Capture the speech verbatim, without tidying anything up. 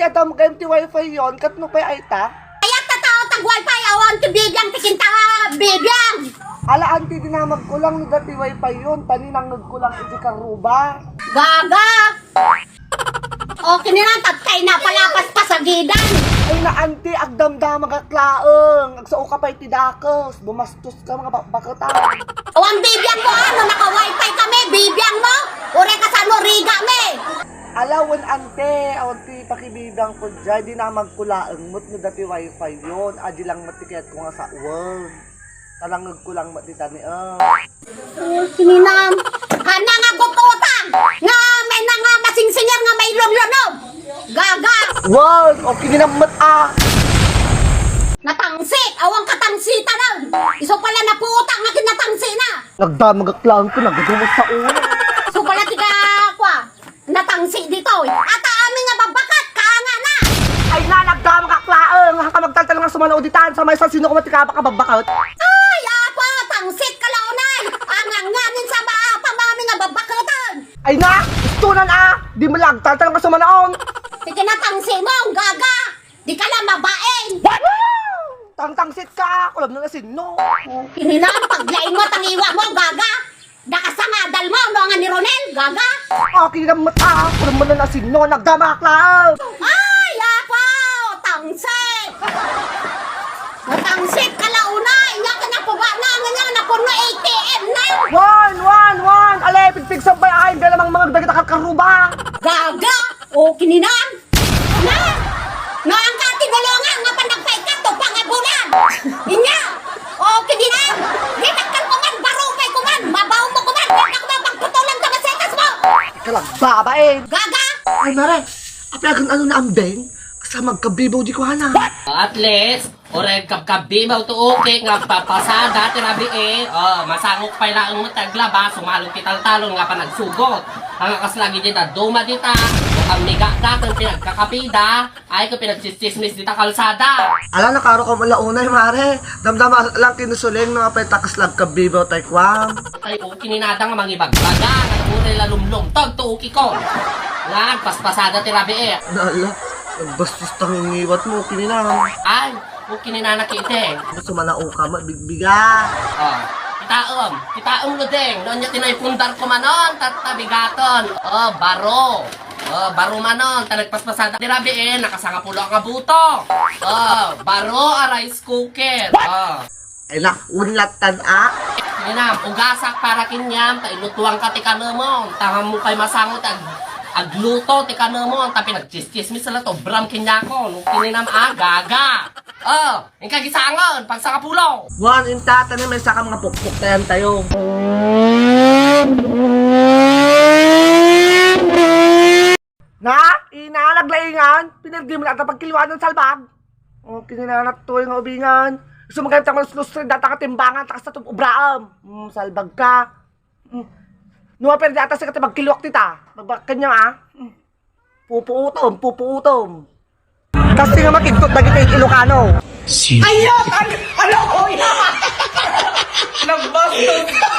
Tam kayem ti wifi yon, ket no pay ay ta? Ay, at tatao tag wifi, awan ti bibiang ti kinta, bibiang! Ala, anti, di na magkulang no dati wifi yon, tani nangngegko lang iti karruba. Gaga! O, kininan, tattay na palapas pasagidan. Ay na, anti, agdamdamagak laeng. Agsao ka pay ti dakes. Bumastos ka, mga bakbaketan. Awan bibiang mo, ano, naka-wifi kami, bibiang mo? Uray ka sa ano, riga mi. Ala, wen, ante, awan ti pakibibiang ko diay, di na magkulaeng met no dati wifi yon. Adi lang met ti kayat ko nga sawen. Talangeg ko lang met ti tani, ah. Ay, kininam. Hana nga gututang. Nga may na nga masingsinger nga may lunlunod. Gaga. Wan, o kininam met, ah. Natangsit. Awan katangsitanan. Isu pala naputang nga kinatangsi na. Nagdamagak lang ko, nagdumot sa ulo. Isu pala ti ka, kwa. Natangsi ditoy. Ata amin nga babbaket, kaanga na. Ay na, nagdamagak laeng. Haka magtaltal nga sumano ditan. Sa may sa sino ko matikabak a babbaket? Ay, apo, tangsit ka launay. Anganganin sa maapam amin nga babbaketan. Ay na, istunan a. Di mo lang taltal nga sumanaon. Sige na, tangsi mo, ang gaga. Di ka lang mabain. Tangtangsit ka, kulam na asin, no? Kininan, paglaing mo, tangiwa mo, gaga. Dakasangadal mo, no, nga ni Ronel, gaga. Ah, kininan mo ta, kulam mo na asin, no, nagdamakla. Ay, apo, tangsit. Matangsit ka launa, inya ka napuba na, nga niya napuno A T M na. Wan, wan, wan, ale, pigpig sabay, ay, galamang mga dagita karkaruba. Gaga, o kininan. Na! Nga ang katinulungan nga panagpaikat o pangabulan! Inya! O, kidinan! Gitakkan ko man, barupay ko man, mabaw mo ko man, kaya ko man pagputulan ka masetas mo! Ikaw lang, babae! Gaga! Ay, mare, apiagan ano na ang beng? Sa magkabibaw di ko hana. At least, Oreg kabkabbibaw to uki nga agpapasada ti rabii. O, masangok pay laeng met ti aglaba, sumalog ti taltalon nga panagsugot. Anga kasla gidi dadduma dita, o kammigada ken pinagkakapida, ay ken pinagtsistsismis dita kalsada. Ala, nakaro ka man la unay, mare. Damdama lang kinusuling no apay ta kasla agkabbibaw tay kuam. Ay, o kininada nga mangibagbaga, nga uray la lumlumtog to uki ko. Nga agpaspasada ti rabii. Ala, nagbastos ta ngiwat mo, kininam. Ay, O kininana kiti. Sumanaoka met, bigbiga. O, kitaem. Kitaem no deng. No ania ti naipundar ko manon, tattabigaton. O, baro. O, baro manon. Ta nagpaspasada ti rabii, nakasangapulo nga buto. O, baro a rice cooker. O. Ay, nak, unlatan, a. Inam, ugasak para kaniam, ta ilutuan ka ti kanemon. Ta ammo pay masango ti ag-, agluto ti kanemon. Ta pinagtsistsismis la to, bram kaniako. No kininam, a, gaga. O, Inka gisangon, pagsangapulo. Wan, inta, tanem, may saka mga pukpok tayan tayo. Na, ina, naglaingan, pinirdi mo lang ata pagkiluan ng salbag. O, kininanak to yung ubingan. Gusto mo kayo tayo maluslustrin, data ka timbangan, takas na itong ubraam. Mm, salbag ka. Mm. Nua, pero di ata siya ka pagkiluak tita. Magbakit niya, a. Mm. Pupuutom, pupuutom. Kasi nga makigtot dagiti Ilocano. Ayun! Ano? Ano? Oy! Nagbastos ka!